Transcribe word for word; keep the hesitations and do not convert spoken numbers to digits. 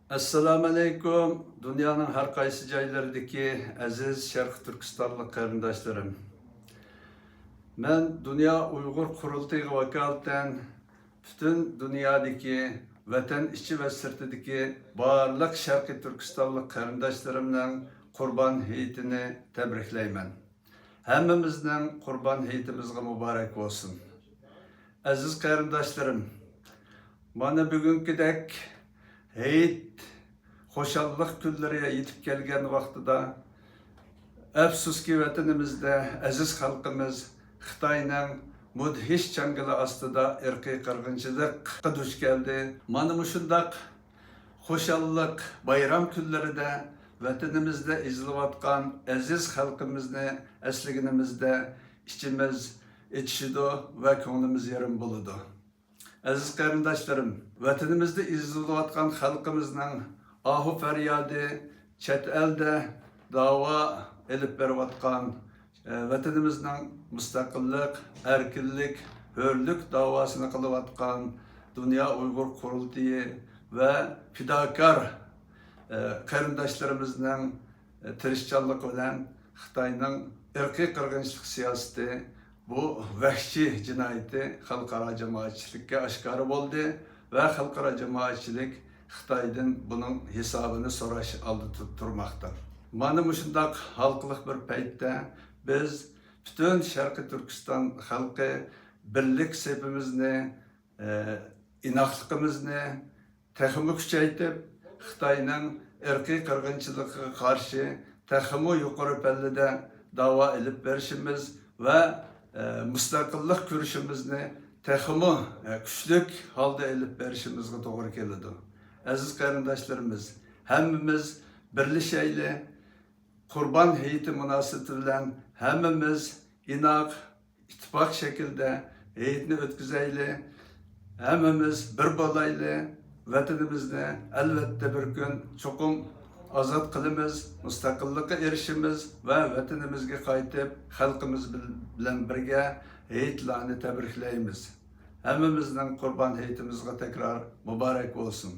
ئەسسالامۇئەلەيكۇم، دۇنيانىڭ ھەر قايسى جايلىرىدىكى ئەزىز شەرقىي تۈركىستانلىق قېرىنداشلىرىم. مەن دۇنيا ئۇيغۇر قۇرۇلتىيىغا ۋاكالىتەن پۈتۈن دۇنيادىكى، ۋەتەن ئىچى ۋە سىرتىدىكى بارلىق شەرقىي تۈركىستانلىق قېرىنداشلىرىمنىڭ قۇربان ھېيتىنى تەبرىكلەيمەن. ھەممىمىزنىڭ قۇربان ھېيتىمىزغا مۇبارەك بولسۇن. ئەزىز قېرىنداشلىرىم، مانا بۈگۈنكىدەك ھېيت، خۇشاللىق كۈنلىرى يېتىپ كەلگەن ۋاقتىدا، ئەپسۇسكى، ۋەتىنىمىزدە ئەزىز خەلقىمىز خىتاينىڭ مۇدھىش چاڭگىلى ئاستىدا ئىرقىي قىرغىنچىلىققا دۇچ كەلدى. مانا مۇشۇنداق خۇشاللىق بايرام كۈنلىرىدە ۋەتىنىمىزدە ئېزىلىۋاتقان ئەزىز خەلقىمىزنى ئەسلىگىنىمىزدە ئىچىمىز ئېچىشىدۇ ۋە كۆڭلىمىز يېرىم بولىدۇ. ئەزىز قېرىنداشلىرىم، ۋەتىنىمىزدە ئېزىلىۋاتقان خەلقىمىزنىڭ ئاھۇ پەريادى، چەت ئەلدە داۋا ئېلىپ بېرىۋاتقان، ئە، ۋەتىنىمىزنىڭ مۇستەقىللىق، ئەركىنلىك، ھۆرلۈك داۋاسىنى قىلىۋاتقان دۇنيا ئۇيغۇر قۇرۇلتىيى ۋە پىداكار، ئە، قېرىنداشلىرىمىزنىڭ تىرىشچانلىقى بىلەن خىتاينىڭ ئىرقىي قىرغىنچىلىق سىياسىتى، بۇ ۋەھشىي جىنايىتى خەلقئارا جامائەتچىلىككە ئاشكارا بولدى ۋە خەلقئارا جامائەتچىلىك خىتايدىن بۇنىڭ ھېسابىنى سوراش ئالدىدا تۇرماقتا. مانا مۇشۇنداق ھالقىلىق بىر پەيتتە بىز پۈتۈن شەرقىي تۈركىستان خەلقى بىرلىك سېپىمىزنى، ئە، ئىناقلىقىمىزنى تېخىمۇ كۈچەيتىپ، خىتاينىڭ ئىرقىي قىرغىنچىلىقىغا قارشى تېخىمۇ يۇقىرى پەللىدە داۋا ئېلىپ بېرىشىمىز ۋە، ئە، مۇستەقىللىق كۈرىشىمىزنى تېخىمۇ، ئە، كۈچلۈك ھالدا ئېلىپ بېرىشىمىزغا توغرا كېلىدۇ. ئەزىز قېرىنداشلىرىمىز، ھەممىمىز بىرلىشەيلى. قۇربان ھېيتى مۇناسىۋىتى بىلەن ھەممىمىز ئىناق، ئىتتىپاق شەكىلدە ھېيتنى ئۆتكۈزەيلى. ھەممىمىز بىر بولايلى. ۋەتىنىمىزنى ئەلۋەتتە بىر كۈن چوقۇم ئازاد قىلىمىز، مۇستەقىللىققا ئېرىشىمىز ۋە ۋەتىنىمىزگە قايتىپ، خەلقىمىز بىل-، بىلەن بىرگە ھېيتلارنى تەبرىكلەيمىز. ھەممىمىزنىڭ قۇربان ھېيتىمىزغا تەكرار مۇبارەك بولسۇن.